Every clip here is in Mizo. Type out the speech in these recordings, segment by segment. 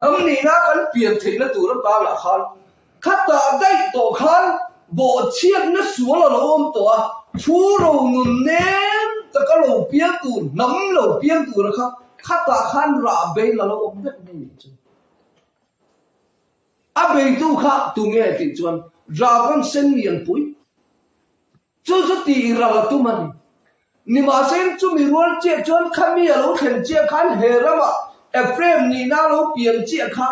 Hnam nihna kan pian theihna tur atangah khan khatah daih tawh khan bawhchhiatna sual a lo awm tawh a, thu ro nun nem taka lo piang tur, hnam lo piang tura kha khatah khan rah bein a lo awm vek mai nih chu. A beitu kha tunge tih chuan Dragon sen lianpui. Chu chu tih ral a tum a ni. Nimahse, chumi rual chiah chuan khami a lo thlen chiah khan he ramah Ephraim nihna a lo pian chiah kha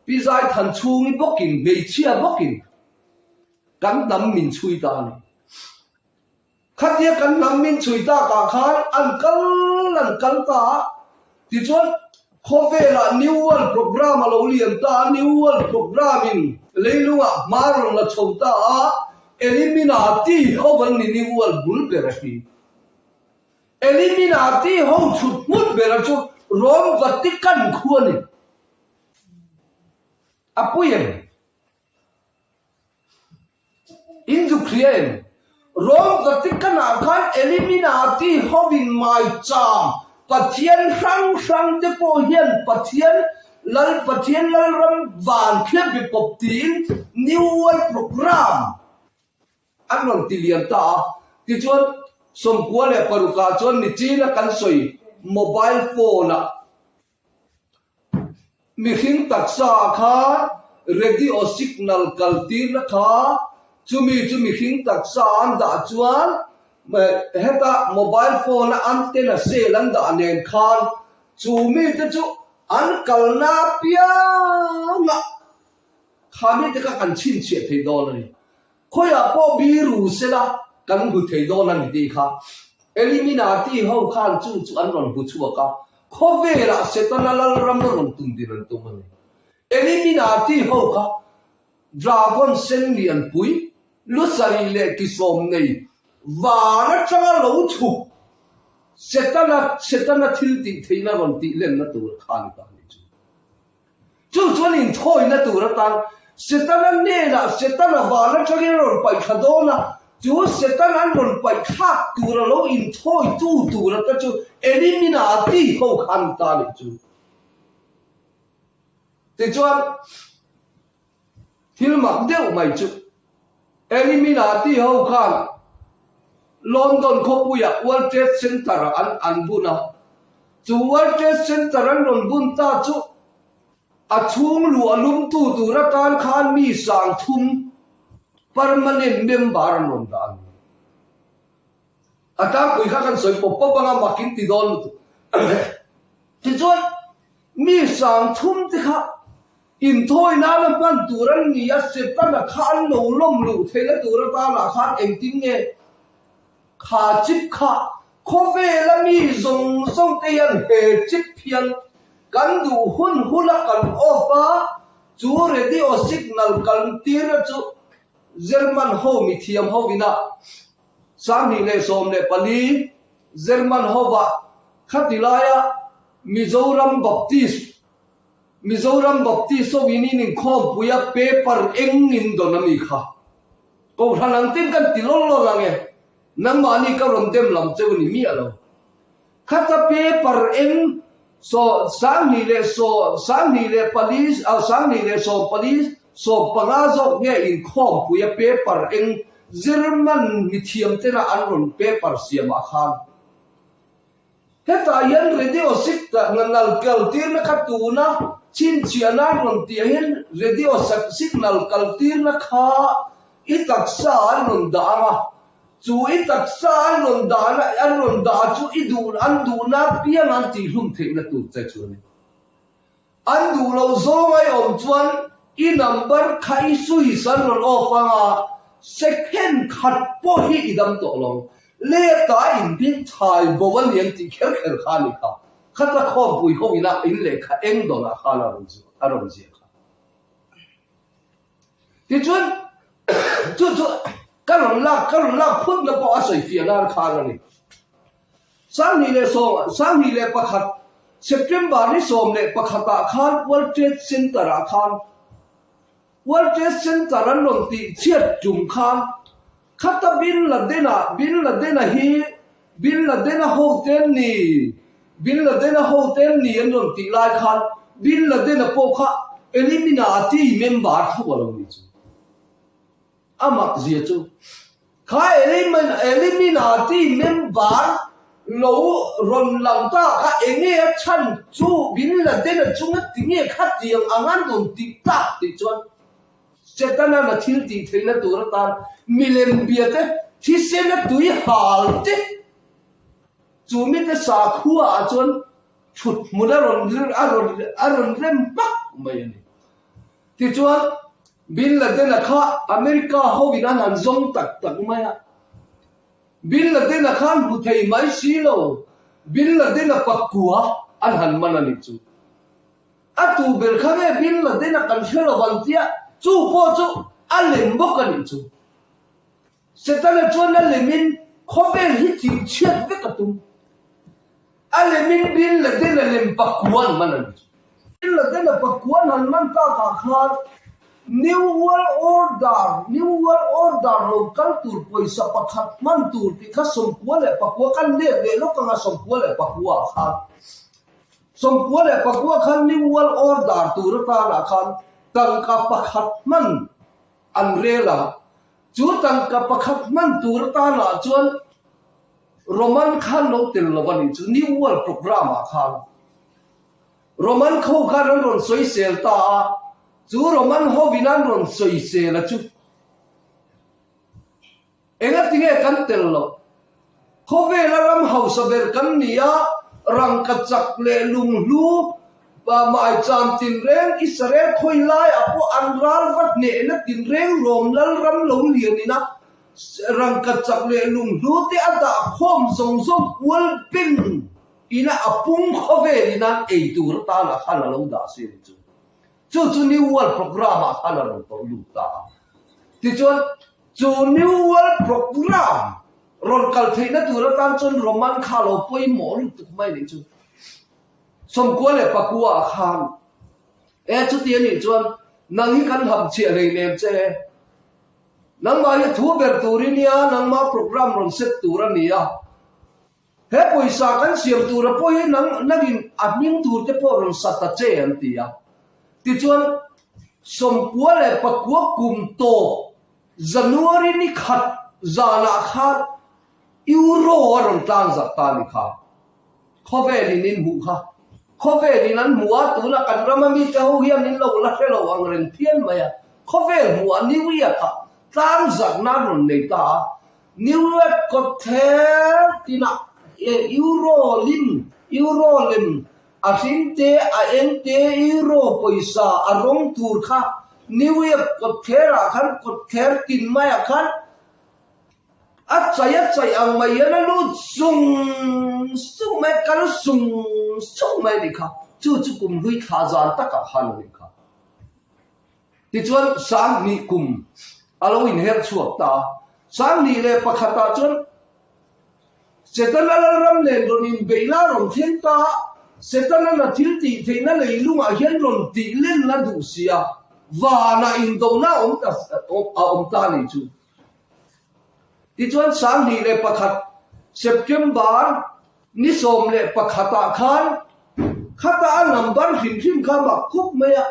Pi Zaithan chhungi bawkin, hmeichhia bawkin kan hnam min chhui ta a ni. Khatia kan hnam min chhui takah khan an kal an kal ta a, tichuan Khawvelah New World Programme a lo lian ta a, New World Programme-in leilungah hma rawn la chho ta a, Eliminati ho an ni New World bul ber a hi. Eliminati ho chhut hmun bera chu Rome Vatican khu a ni. A pui em? In zuk hria em? Rome Vatican-ah khan Eliminati hovin maicham pathian hrang hrang te pawh hian Pathian Lal Pathian Lalram van thlia be pawp tiin New World Programme an rawn ti lian ta a. Tichuan 96 ah chuan nichina kan sawi mobile phone-ah Mihring taksa ah khan radio signal kal tirna kha chumi chu mihring taksa an dah chuan heta mobile phone a antenna cell an dah nen khan chu mite chu an kalna apiangah kha mite kha kan chhinchhiah thei dawn a ni. Khawiah pawh biru sela kan hmu thei dawn a ni tih kha Eliminati ho khan chu chu an rawn hmu chhuak a, khawvelah Setana lalram a rawn tum din an tum a ni. Eliminati ho kha dragon sen lianpui, lu sarih leh kisawm nei, van atanga lo chhuk Setana Setana thil tih theihna rawn tih lenna tur kha a ni ta a ni chu. Chu chuan inthawina tur atan Setana hnenah Setana van atangin a rawn paih thla dawn a, chu Setana an rawn paih thlak tur a lo inthawitu tur ata chu Eliminati ho khan ta nih chu. Tichuan, thil mak deuh mai chu Eliminati ho khan London khawpuiah World Trade Centre-ah an an bun a. Chu World Trade Centre an rawn bun ta chu a chhung luah lumtu tur atan khan mi 3000 permanent member an rawn dah a ni. A tlangpui kha kan sawi pawp pawp anga mak in ti dawn lutuk. Tichuan mi 3000 te kha Inthawi nana hman tur an ni a, Setana kha an lo lawm luh theihna tur atanah khan engtin nge kha chip kha khawvela mi zawng zawng te hian he chip hian kan duh hun huna kan off a, chu radio signal kan tirna chu German ho mithiam ho ina 2014 German hova khati laia Mizoram Baptist Mizoram Baptist ho in in inkhawmpui a paper eng in dawn a mi kha. Kohhran ang tin kan ti lawl lawl ang e. Nangmahni ka rawn dem lam cheu ni miah lo. Khata paper eng saw 20 saw 24 20 14 15 zawk nge inkhawmpui a paper eng German mithiam tena an rawn paper siamah khan Hetah hian radio signal kaltirna kha tuna chhinchhiah nan rawn tih ah hian radio signal kaltirna kha i taksa an rawn dah ang a, chu i taksa an rawn dahna an rawn dah chu i duh an duhna apiang an tihhlum theihna tur che chu a ni. An duh loh zawng a i awm chuan i number kha i switch an rawn off ang a, second khat pawh hi i dam tawh lo. Leta inbin thai bo a ni an tih kher kher kha a ni kha. Khata khawmpui ho ina in lehkha eng dawnah khan a rawn a rawn ziah kha. Tichuan chu chu ka rawn lak ka rawn lak phutna pawh a sawi fiah nan khan a ni. 2021 September ni 11 ah khan World Trade Center ah khan World Trade Center an rawn tih chhiat tum khan khata Bin Laden-a Bin Laden-a hi Bin Laden-a hote an ni Bin Laden-a hote an ni an rawn tih lai khan. Bin Laden-a pawh kha Eliminati member tho a lo nih chu. A mak zia chu kha Eliminati member lo rawn lang ta kha enge a chhan chu Bin Laden-a chunga tinge khatiang ang an rawn tih tak tih chuan Setana'n a thil tih theihna tur atan milem bia te, thisena tui hal te chu mite sakhua ah chuan thut hmun a rawn a rawn a rawn rem hmak mai a ni. Tichuan Bin Laden-a kha America hoin an han zawng tak tak mai a. Bin Laden-a kha an hmu thei mai si lo, Bin Laden-a pakua an han man a nih chu. A tu ber kha nge Bin Laden-a kan hre lo ang tia chu pawh chu a lem bawk a nih chu. Setana chuan a lemin khawvel hi tihchhiat vek a tum. A lemin Bin Laden-a lem pakua an man a ni. Bin Laden-a pakua an han man takah khan New World Order, New World Order lo kal tur pawisa pakhat hman tur tih kha 94 kan let leh lawk anga 94 ah khan 99 khan New World Order tur atanah khan tangka pakhat hman an rel a. Chu tangka pakhat hman tur atanah chuan Roman khan lo tel lo a nih chu New World Programme ah khan Roman kho khan an rawn sawisel ta a, chu Roman hovin an rawn sawisel a chu Engatinge kan tel loh? Khawvela ram hausa ber kan ni a, rangkachak leh lunghlu maicham tinreng Israel khawi laiah pawh an ral va hnehna tinreng Rom lalram lo lianin a, rangkachak leh lunghlu te a dah khawm zawng zawng kual beng ina a pung khawvelin an ei tur atana khan a lo dah si a ni chu. Chu chu New World Programme ah khan a rawn tawlh lut ta a. Tichuan, chu New World Programme rawn kal theihna tur atan chuan Roman kha a lo pawimawh lutuk mai nih chu. 99 ah khan, E chuti a nih chuan nang hi kan hamchhiah hleinem che e. Nangmah hi thu ber tur i nia, nangmah programme rawn set tur a ni a. He pawisa kan siam tura pawh hi nang nangin a hming tur te pawh rawn sa ta che an ti a. Tichuan, 99 kum tawp January ni khat zanah khan Euro a rawn tlang zat ta ni kha. Khawvel in in hmuh kha. Khawvel in an hmu a, tuna kan rama mite ho hian in lo la hre lo ang reng phian mai a. Khawvel hmuh a New Year kha tlang zat nan rawn nei ta a. New York kawtthler tinah Euro lim, Euro lem, a hring te, a eng te, Euro pawisa a rawng tur kha New York kawtthlerah khan kawtthler tin maiah khan a chai a chai ang mai hian a lut sung sung mai, a kal sung sung mai a nih kha. Chu chu kum hlui thla zan takah khan a nih kha. Tichuan 2000 kum a lo inher chhuak ta a. 2001 ah chuan Setana lalram nen rawn inbeihna a rawn thleng ta a, Setana na thil tih theihna leilungah hian rawn tih len a duh si a, vanah indona a awm ta a awm ta a nih chu. Tichuan 2001 September ni 11 ah khan khata a number hrim hrim kha mak khup mai a,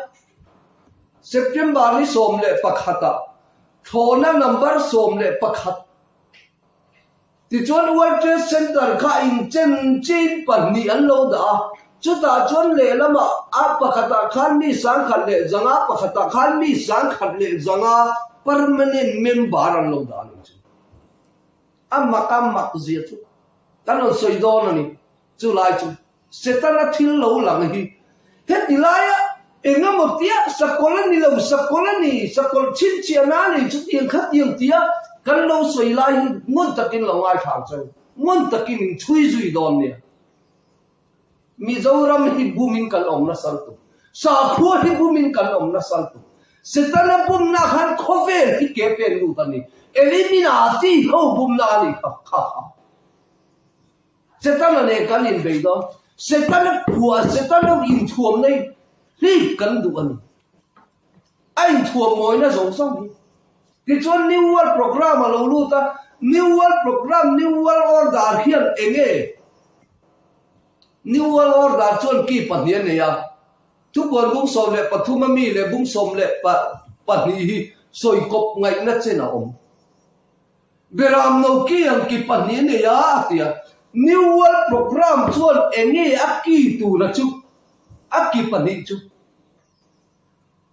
September ni 11 ah thlawhna number 11 tichuan World Trade Center kha inchen chin pahnih an lo dah a, chutah chuan lehlamah a pakhatah khan mi 1100, pakhatah khan mi 1100 permanent member an lo dah a ni chu. A mak a mak zia chu kan rawn sawi dawn a ni chulai chu. Setana thil lo lang hi heti laia eng emaw tia sakawlh a ni lo, sakawlh a ni, sakawlh chhinchhiahna a ni chutiang khatiang tia kan lo sawi lai hi ngun takin lo ngaithla ang cheu, ngun takin in chhui zui dawn nia. Mizoram hi bumin kan awm nasa lutuk, sakhua hi bumin kan awm nasa lutuk. Setana bumna khan khawvel hi ke pen lut a ni, Eliminati ho bumna a ni kha kha kha. Setana nen kan inbei dawn. Setana phuah, Setana inthuamna hi hlip kan duh a ni. A inthuam mawina zawng zawng hi. Tichuan New World Programme a lo lut a, New World Programme, New World Order hian eng nge? New World Order chuan ki pahnih a nei a. Thupuan bung 13 a mi leh bung 12 hi sawi kawp ngaihna chen a awm. Beram no ki ang ki pahnih a nei a, a ti a. New World Programme chuan enge a ki tura chu? A ki pahnih chu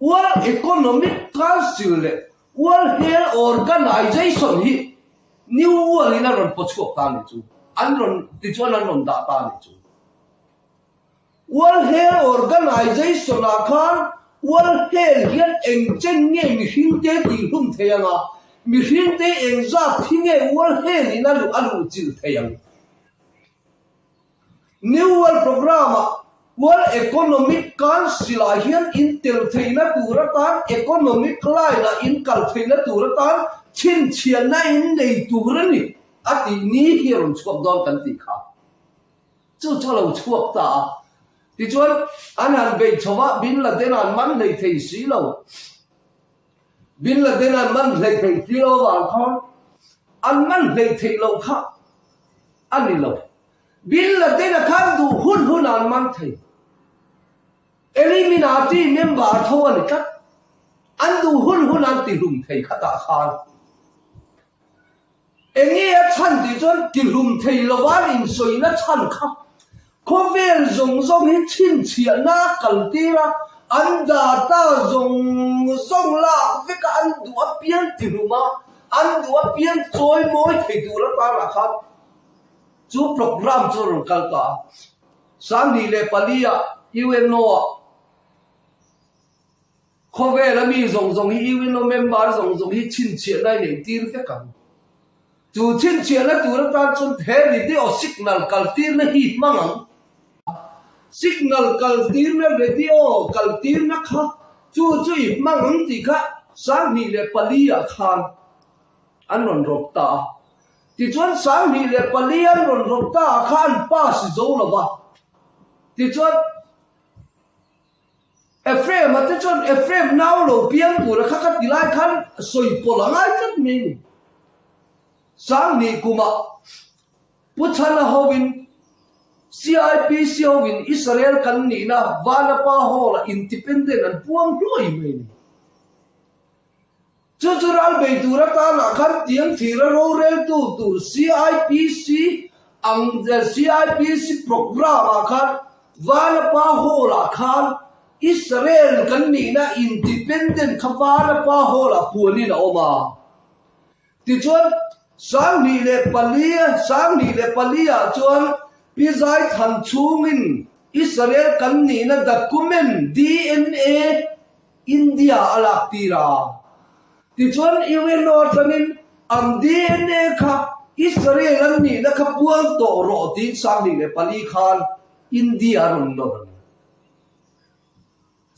World Economic Council leh World Health Organization hi New World in a rawn paw chhuak ta a nih chu. An rawn tichuan an rawn dah ta a nih chu. World Health Organization ah khan World Health hian eng chen nge mihringte tihhlum thei ang a, mihringte eng zat hi nge World Health in a luh a luhchilh thei ang? New World Programme ah World Economic Council ah hian in tel theihna tur atan economic line ah in kal theihna tur atan chhinchhiahna in nei tur a ni a tih ni hi a rawn chhuak dawn kan tih kha. Chu chu a lo chhuak ta a. Tichuan, an han beih chho a, Bin Laden an man hlei thei si lo. Bin Laden an man hlei thei si lo avang khan an man hlei theih loh kha a ni lo. Bin Laden a khan duh hun hun an man thei. Illuminati member tho a ni tlat. An duh hun hun an tihlum thei khatah khan. Enge a chhan tih chuan tihlum thei lova insawina chhan kha khawvel zawng zawng hi chhinchhiahna a kal tir a, an data zawng zawng lak vek a, an duh apiang tihlum a, an duh apiang chawi mawi thei tur atanah khan chu programme chu a rawn kal ta a. 2004 ah UNO ah. Khawvela mi zawng zawng hi UNO member zawng zawng hi chhinchhiahna i neih tir vek ang. Chu chhinchhiahna tur atan chuan he radio signal kal tirna hi hmang ang. Signal kal tirna radio kal tirna kha chu chu i hmang ang tih kha 2004 ah khan an rawn rawp ta a. Tichuan 2004 an rawn rawp ta ah khan an pass zo lo va. Tichuan. Ephraim-a te chuan Ephraim nau lo piang tura kha ka ti lai khan sawi pawlh a ngai tlat mai a ni. 2000 kumah Pu Chhana hovin CIPC hovin Israel kan nihna Vanapa Hall-ah independent an puang hluai mai a ni. Chu chu ral bei tur atanah khan tiang thira roreltu tur CIPC ang CIPC programme ah khan Vanapa Hall ah khan Israel kan nihna independent kha Vanapa Hall ah puanin a awm a. Tichuan 2004 2004 ah chuan Pi Zaithan chhungin Israel kan nihna document DNA India a lak tir a. Tichuan UNO atangin an DNA kha Israel an nihna kha puang tawh rawh tiin 2004 khan India a rawn nawr a ni.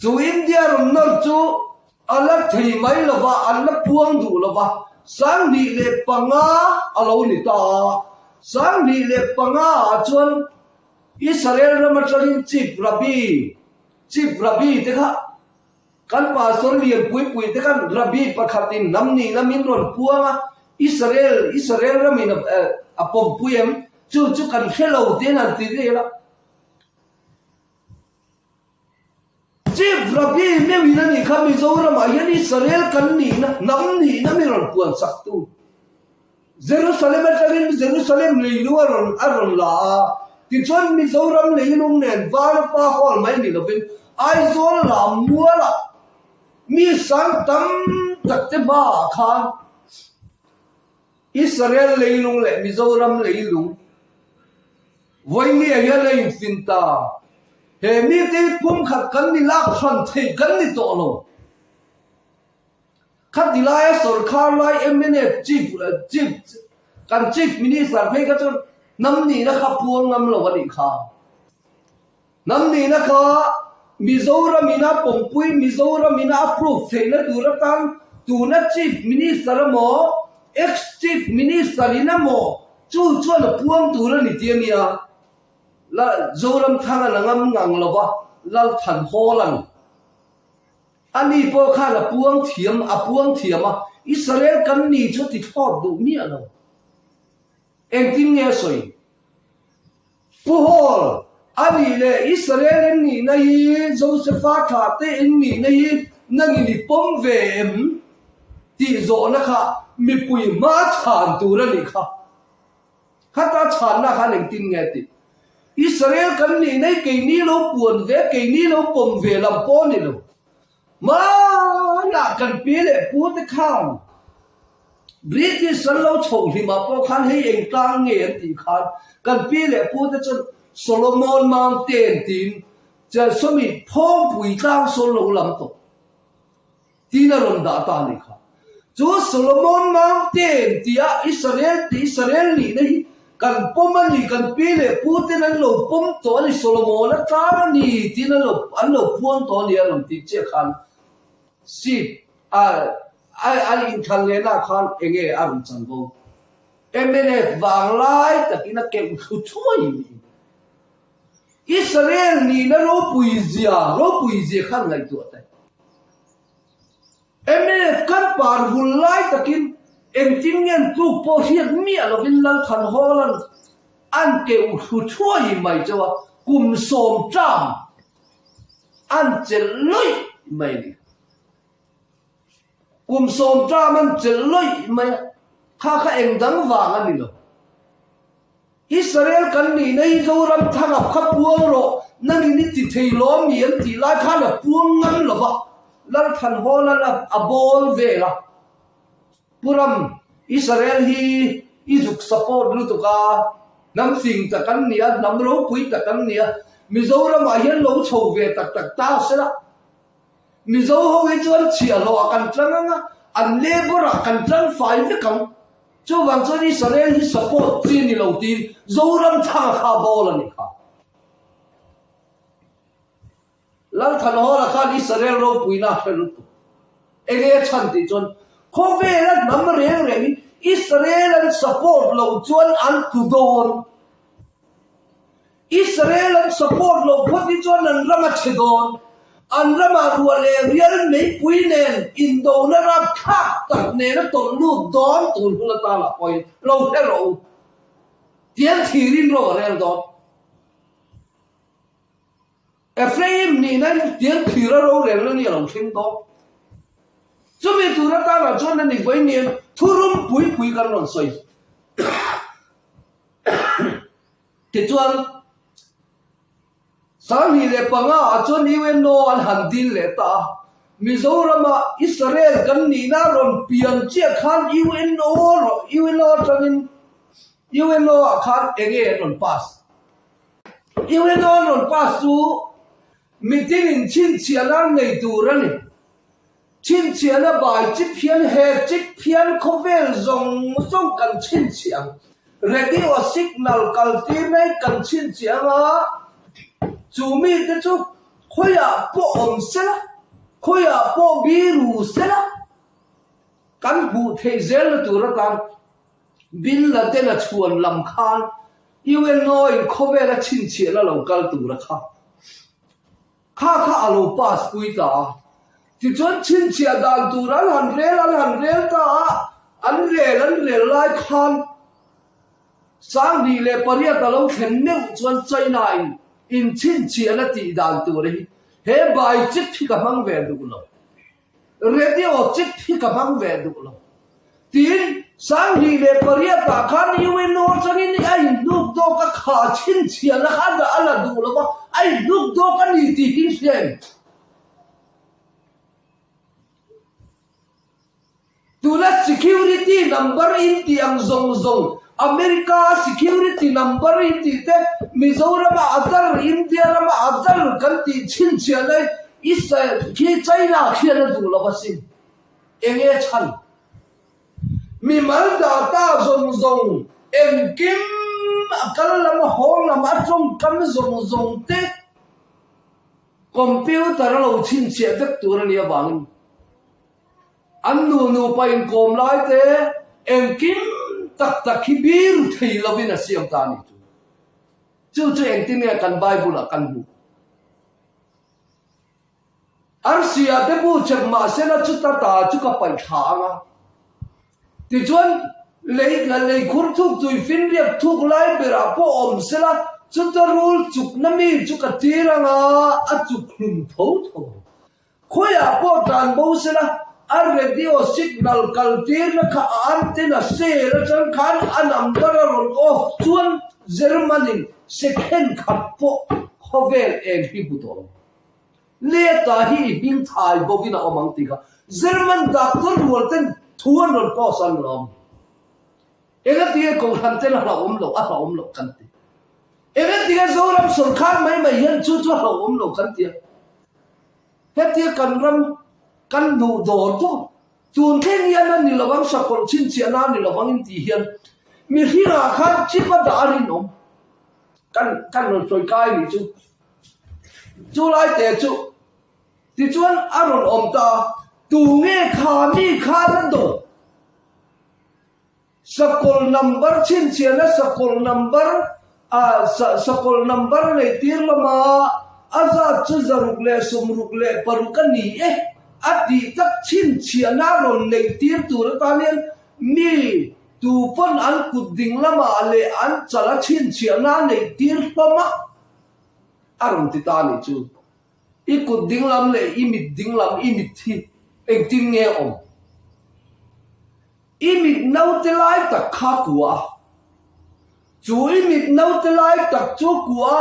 Chu India rawn nawr chu a la thei mai lo va, an la puang duh lo va, 2005 a lo ni ta a. 2005 ah chuan Israel ram atangin Chief Rabbi Chief Rabbi te kha kan pastor lian pui pui te khan Rabbi pakhatin hnam nihna min rawn puang a, Israel Israel ramin a pawmpui em? Chu chu kan hre lo tiin han ti vel a. Chief Rabbi meuhin a nih kha Mizoramah hian Israel kan nihna hnam nihna min rawn puan sak tu. Jerusalem atangin Jerusalem leilung a rawn a rawn la a, tichuan Mizoram leilung nen Vanapa Hall mai ni lovin Aizawl lam mualah mi sang tam tak te hmaah khan Israel leilung leh Mizoram leilung Vawimia hian a infin ta. He mite hi phumkhat kan ni lak hran theih kan ni tawh lo. Khati laia sorkar lai mnf chief chief kan chief minister phei kha chuan hnam nihna kha puang ngam lo a nih kha. Hnam nihna kha Mizoram in a pawmpui Mizoram in a approve theihna tur atan tuna chief minister emaw ex chief minister in emaw chu chuan a puang tur a ni ti a nia. La Zoramthanga la ngam ngang lova Lalthanhawla'n Ani pawh khan a puang thiam, a puang thiam a, Israel kan ni chu ti thlawt duh miah lo. Engtin nge a sawi? Pu Hall! A nih leh Israel in nihna hi Josefa thlahte in nihna hi nangin i pawm ve em? tih zawhna kha mipui hma chhan tur a nih kha. Khata chhanna khan engtin nge tih? Israel kan nihna hi keini lo puan ve, keini lo pawm ve lam pawh a ni lo. Hmanah kan pi leh pu te khan British an lo chhoh hlimah pawh khan hei eng tlang nge an tih khan kan pi leh pu te chuan Solomon Mountain tiin Chelsomi Phawngpui tlang sawn lo lam tawh tiin a rawn dah ta a nih kha. Chu Solomon Mountain tia Israel tih Israel nihna hi kan pawm a ni, kan pi leh pu ten an lo pawm tawh a ni, Solomon-a tlang a ni tiin an lo an lo puang tawh a ni a rawn tih chiah khan seat a a inthlan lehna khan enge a rawn chanvo? Mnf vanglai takin a keuh thlu thuai niin Israel nihna ropui zia ropui zia khan ngaihtuah teh. Mnf kan par hul lai takin engtin nge an tluk pawh hriat miah lovin Lalthanhawla'n an keuh hru thuai mai chauh a, kum sawm ṭam an chelh lawih mai a ni. Kum sawm ṭam an chelh lawih mai a, kha kha eng dang vang a ni lo. Israel kan nihna hi Zoram thangap kha puang rawh, nangin i ti thei lawm mi an tih lai khan a puang ngam lo va, Lalthanhawla'n a bawl vel a. Pu Ram, Israel hi i zuk support lutuk a, hnam fing tak an ni a, hnam ropui tak an ni a, Mizoramah hian lo chho ve tak tak ta se la, Mizo ho hi chuan chhiahhlawh ah kan tlang ang a, an labour ah kan tlang fai vek ang. Chuvang chuan Israel hi support chi ni lo tiin Zoram thang a kha bawl a nih kha. Lalthanhawla khan Israel ropuina a hre lutuk. Enge a chhan tih chuan khawvela hnam reng reng hi Israel an support loh chuan an tlu dawn. Israel an support loh phawt hi chuan an ram a chhe dawn. An ramah ruah leh rial meipui nen indona rapthlak tak nen a tawlh lut dawn tun hun atana pawhin lo hre rawh u. Tiang thirin ro a rel dawn. Ephraim nihna tiang thira rorelna ni a lo thleng dawn. Chumi tur atana chuan a ni vawiin thurum pui pui kan rawn sawi. Tichuan, 2005 ah chuan UNO an han dil leh ta a, Mizorama Israel kan nihna rawn pian chiah khan UNO UNO atangin UNO ah khan enge an rawn pass? UNO an rawn pass chu mitin in chhinchhiahna an nei tur a ni. Chhinchhiahna bai chip hian he chip hian khawvel zawng zawng kan chhinchhiah ang. Radio signal kal tir mai kan chhinchhiah ang a, chu mite chu khawiah pawh awm sela, khawiah pawh biru sela, kan hmuh theih zelna tur atan Bin Laden-a chhuan lam khan UNO-in khawvela chhinchhiahna lo kal tur a kha. Kha kha a lo pass pui ta a. Tichuan chhinchhiah dan tur an han rel an han rel ta a, an rel an rel lai khan 2008 a lo thlen meuh chuan China in inchhinchhiahna tih dan tur hi he bai chip hi ka hmang ve duh lo. Radio chip hi ka hmang ve duh lo. Tiin 2008 ah khan UNO atangin a inhnuk dawk a kha chhinchhiahna kha a dah a la duh lo va, a inhnuk dawk a ni tih hi hria em? Tuna security number in tih ang zawng zawng America a security number in tih te Mizoram ah Aadhaar India ram ah Aadhaar kan tih chhinchhiahna hi khi China khian a duh lo asin. Enge chhan? Mimal data zawng zawng engkim a kal lam a hawng lam a tawngkam zawng zawng te computer a lo chhinchhiah vek tur a nih avangin an nu nupa inkawm lai te engkim tak tak hi bir thei lovin a siam ta a nih chu. Chu chu engtin nge kan Bible ah kan hmuh? Arsia te bu chep mahsela chuta ta chu ka paih thla ang a. Tichuan, lei lei khur thuk tui finriak thuk lai berah pawh awm sela. Chuta rul chukna mi chu ka tir anga a chuk hlum tho tho ang. Khawiah pawh tlan bo sela a radio signal kal tirna kha a antenna cell atang khan a number a rawn off chuan German in second khat pawh khawvel eng hi hmu tawh lo. Leta hi i hming thai bawkin a awm ang tih kha German doctor rual ten thu an rawn post an rawn awm. Engatinge Kohhran ten a hlauhawm loh, a hlauhawm loh kan ti. Engatinge Zoram sawrkhar mai mai hian chu chu a hlauhawm loh kan ti a. Hetia kan ram kan duh dawr dawr, tun thleng hian a ni lovang sakawlh chhinchhiahna a ni lovang in tih hian mihringah khan chip a dah a rinawm. Kan kan rawn sawi kai nih chu. Chu lai te chu tichuan a rawn awm ta a, tunge kha mi khan a dawr? Sakawlh number chhinchhiahna sakawlh number ah sakawlh number nei tir lama a zat chu 666 a ni e a tih tak chhinchhiahna rawn neih tir tur atan hian mi tu pawn an kut ding lamah leh an chal a chhinchhiahna neih tir hlawm a a rawn ti ta a nih chu. I kut dinglam leh i mit dinglam i mit hi engtin nge awm? I mit naute lai tak kha kua a. Chu i mit naute lai tak chu kua a,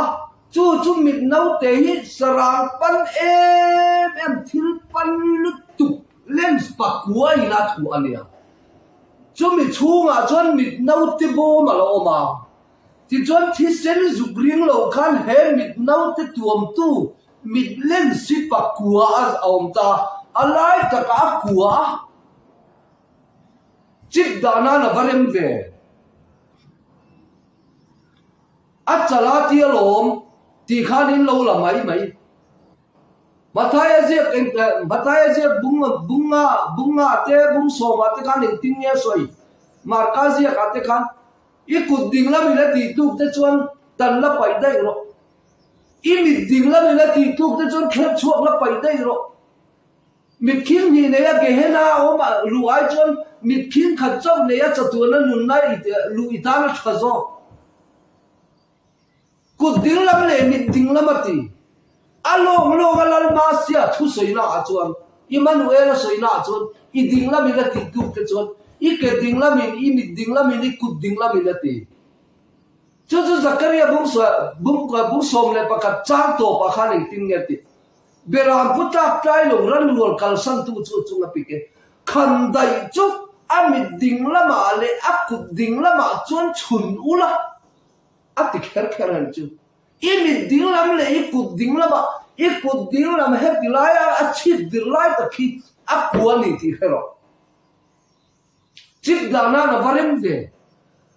chu chu mit naute hi sarang pan em em thil pan lutuk lens pakua in a thuah a nia. Chumi chhungah chuan mit naute bawm a lo awm a. Tichuan thisen zuk ring lo khan he mit naute tuamtu mit lens hi pakua a awm ta a, a lai takah a kua a. Chip dah nan a va rem ve. A chal a tia lawm tih khan in lo la mai mai. Mathaia ziak eng Mathaia ziak bung bunga bunga te bung sawma te khan engtin nge a sawi? Marka ziakah te khan i kut ding lamin a tih tluk te chuan tan la paih daih rawh. I mit ding lamin a tih tluk te chuan kher chhuak la paih daih rawh. Mitkhing hnih neia Gehenna a awm a luh ai chuan mitkhing khat chauh neia chatuana nunna luh i tan a tha zawk. Kut dinglam leh mit dinglam a ti. A lawng lawng a Lalmasia thusawina ah chuan, Immanuel a sawina ah chuan i dinglamin a tih tuk te chuan i ke dinglamin, i mit dinglamin, i kut dinglamin a ti. Chu chu Zakaria bung 11 chang tawpah khan engtin nge a tih? Beram pu tlak tlai lo ranrual kalsantu chu a chung a pik e. Khan daih chu a mit ding lamah leh a kut ding lamah chuan chhun ula a ti kher kher ang chu. I mit ding lam leh i kut ding lamah i kut ding lam heti laia a chhip dir lai tak hi a kua ni tih hre rawh. Chip dah nan a va rem ve.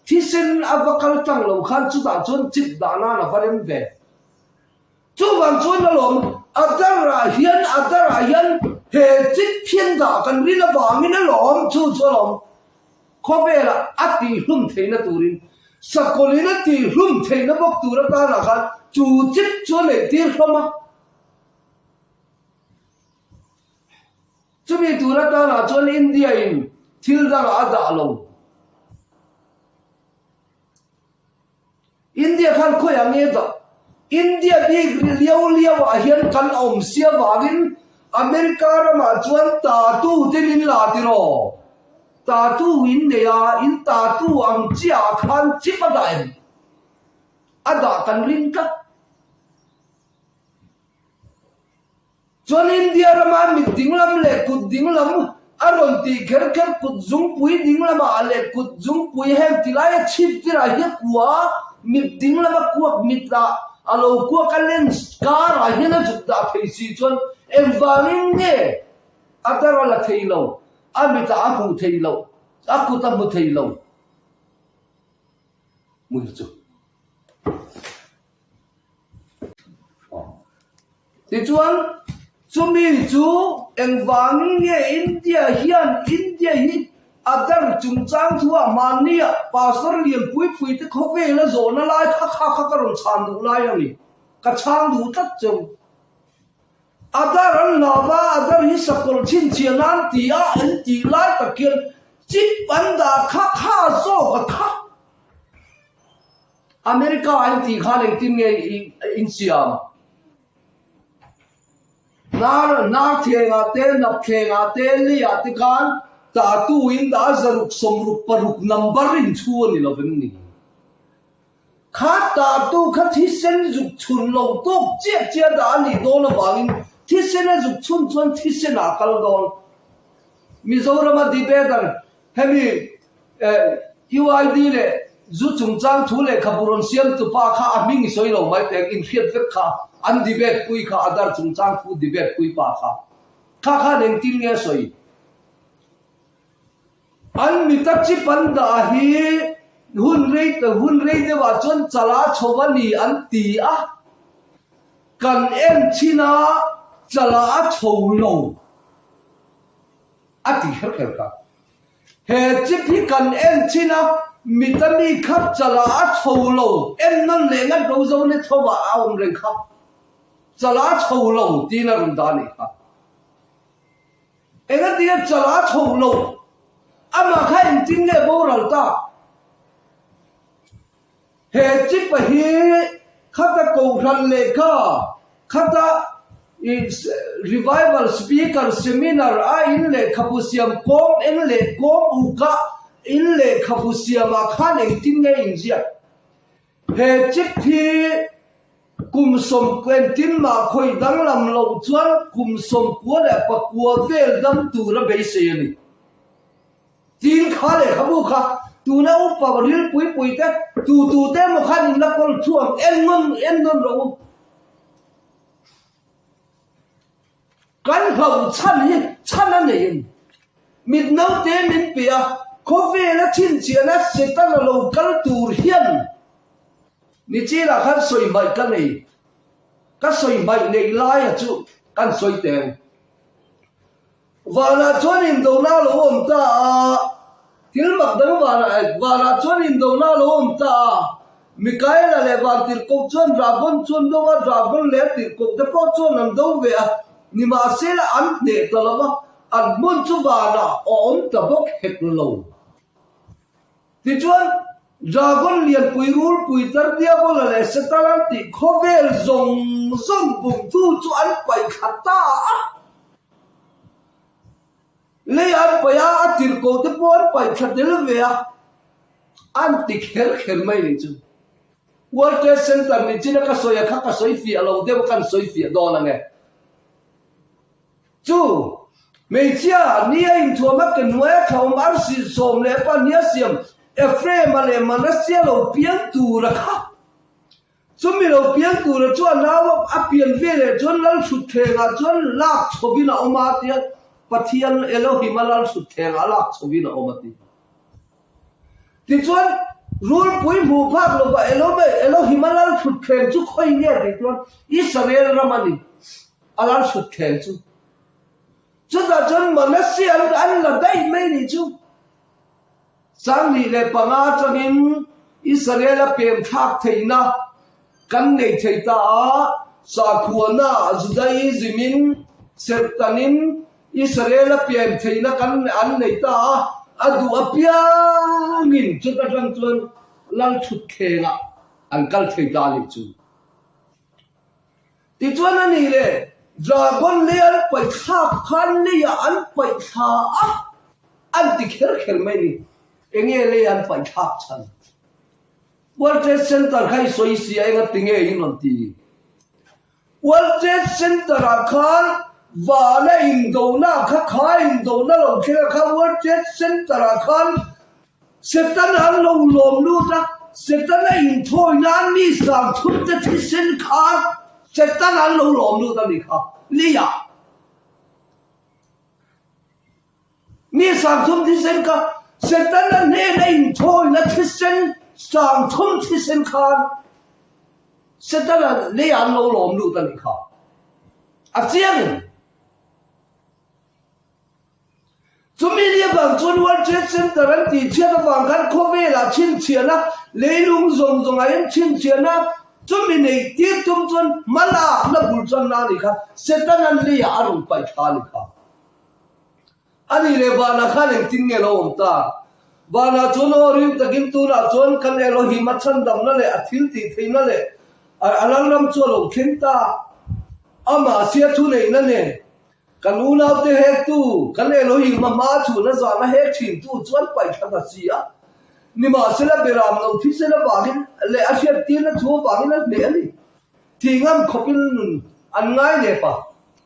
Thisen a va kal tlang lo khan chutah chuan chip dah nan a va rem ve. Chuvang chuan alawm, Adar-ah hian, Adar-ah hian he chip phian dah kan rin avangin alawm, chu chu alawm khawvelah a tihhlum theihna turin, sakawlin a tihhlum theihna bawk tur atanah khan chu chip chu a neihtir hlawm a. Chumi tur atanah chuan India-in thil dangah a dah lo. India khan khawiah nge dah? India bik ri liau liau ah hian kan awm sia vangin America ramah chuan tatu te min la tiraw? Tatu in nei a, in tatu ang chiah ah khan chip a dah em? A dah kan ring tlat. Chuan India rama mit dinglam leh kut dinglam a rawn tih kher kher kut zungpui dinglamah leh kut zungpui heng ti laia chhip tirah hian kua mit dinglama kuak mit ah a lo kuak a lens karah hian a zuk dah thei si chuan engvangin nge a dar a la thei lo, a mitah a hmuh thei lo, a kut a hmu thei lo. Hmun chu. Tichuan, chumi chu engvangin nge India hian India hi Adar chungchang thuah mahnia Pastor lianpui pui te khawvela zawhna lai kha kha kha ka rawn chhan duh lai a ni. Ka chhang duh tlat cheu. Adar an hlauva, Adar hi sakawlh chhinchhiah nan ti a an tih lai tak hian chip an dah kha kha zawk a kha. America in tih khan engtin nge in siam? Hnar hnar thlengah te, nap thlengah te, leiah te khan tattoo in dah a zaruk 66 number in chhu a ni lo vem ni? Kha tattoo kha thisen zuk chhun lo tawk chiah chiah dah a nih dawn avangin thisen a zuk chhun chuan thisen ah a kal dawn. Mizorama debater hemi UID leh zu chungchang thu lehkhabu rawn siam tupa kha a hming i sawi lo mai teh inhriat vek kha an debate pui kha Aadhaar chungchang thu debate pui pa kha kha khan engtin nge a sawi? An mita chip an dah hi hun rei hun rei deuhah chuan chala chho a ni an ti a, kan en chhin a chala a chho lo a ti kher kher kha. He chip hi kan en chhin a, mita mi kha chala a chho lo en nawn leh ngat ro zo ni tho ah a awm reng kha chala a chho lo tiin a rawn dah a nih kha. Engatinge chal a chho lo? Amah kha engtin nge boral ta? He chipa hi khata kohhran lehkha, khata revival speaker seminar a in lehkhabu siam kawm eng leh kawm uk a in lehkhabu siamah khan engtin nge inziak? He chip hi kum sawmkuen tin mah khawi danglam loh chuan kum 99 vel dam tura beisei a ni. Tin kha lehkhabu kha tuna upa rilpui pui te tu tu te emaw khan in la kawl thuam en nawn en nawn rawh u. Kan hlauh chhan hi chhan a nei a ni. Mit naute min pe a, khawvela chhinchhiahna Setana lo kal tur hian nichinah khan sawi hmaih ka nei. Ka sawi hmaih neih laia chu kan sawi teng. Vanah chuan indona a lo awm ta a, thil mak dang vanah vanah chuan indona a lo awm ta a, Mikaela leh Vantirhkoh chuan Dragon chu an do a, Dragon leh a tirhkoh te pawh chuan an do ve a, nimahsela an hneh ta lo va, an hmun chu vanah a awm ta bawk hek lo. Tichuan, Dragon lianpui rulpui tar Diabola leh Satan an tih khawvel zawng zawng bumtu chu an paih thla ta a. Lei an paih a, a tirhkoh te pawh an paih thla tel ve a, an ti kher kher mai nih chu. World Trade Center nih chin a ka sawi a kha ka sawi fiah lo deuh a kan sawi fiah dawn ang e. Chu hmeichhia ni a inthuam a ke hnuai a thlawm arsi 12 a siam Ephraim-a leh Manasseh-a lo piang tur a kha. Chumi lo piang tura chu a nau a pian veleh chuan Lalthutthlengah chuan lak chhovin a awm a tia, Pathian Elohim-a Lalthutthlengah lak chhovin a awm a ti. Tichuan, rulpui hmuh phak lova Elohim-a Lalthutthleng chu khawi nge tih chuan Israel ram a ni, a Lalthutthleng chu. Chutah chuan Manasseh an la daih mai nih chu. 25 atangin Israel-a pem thlak theihna kan nei thei ta a, sakhuana Judaism-in serhtanin Israel-a pem theihna kan an nei ta a, a duh apiangin chuta tang chuan Lalthutthlengah an kal thei ta a nih chu. Tichuan a nih le, dragon lei an paih thlak khan leiah an paih thla a, an ti kher kher mai ni. Enge lei an paih thlak chhan? World Trade Center kha i sawi si a, enga tinge in rawn ti? World Trade Center ah khan vana indona kha kha indona lo thleng a kha World Trade Center ah khan Setana an lo lawm lut a, Setana inthawi nan mi 30 te thisen khan Setana an lo lawm lut a ni kha, leiah. Mi 30 thisen kha Setana hnena inthawina thisen 30 thisen khan Setana leiah an lo lawm lut a ni kha. A chiang em? Chumi ni avang chuan World Trade Center an tihchhiat avang khan khawvelah chhinchhiahna, leilung zawng zawngah hian chhinchhiahna chumi neih tir tum chuan hmalakna bul chuan a ni kha, Setana'n leiah a rawn paih thla a ni kha. A nih leh vanah khan engtin nge lo awm ta? Vanah chuan aw ring takin tunah chuan kan Elohim a chhandamna leh a thil tih theihna leh a lalram chu a lo thleng ta. Amah sia thuneihna nen kan unaute hektu, kan Elohim a hma chhun a zahna hek thintu chuan paih thla ta si a. Nimahsela beram lo thisen avangin leh a hriattirna thu avangin a hneh a ni. Thih ngam khawpin nun an ngai nep a.